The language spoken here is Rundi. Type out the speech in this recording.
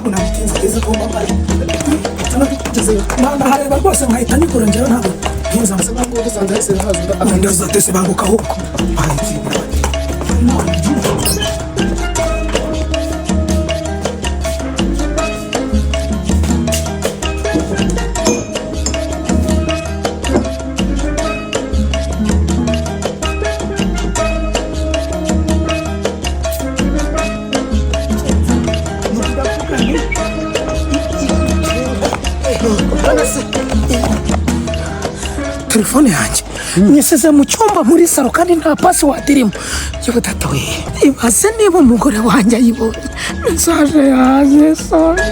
Ntabwo nabitinza kugeza ku mbabare ngezeyo ndahareba rwose nkahita nyikora. Njyewe ntabwo ntinza. Se bangu dusanze hahise haza. Ndazatese, banguka ahubwo. Telefone yanjye nyisize mu cyumba muri salo kandi nta password irimo. Yewe data we, ibaze niba umugore wanjye ayibonye. Message yaje, sorry.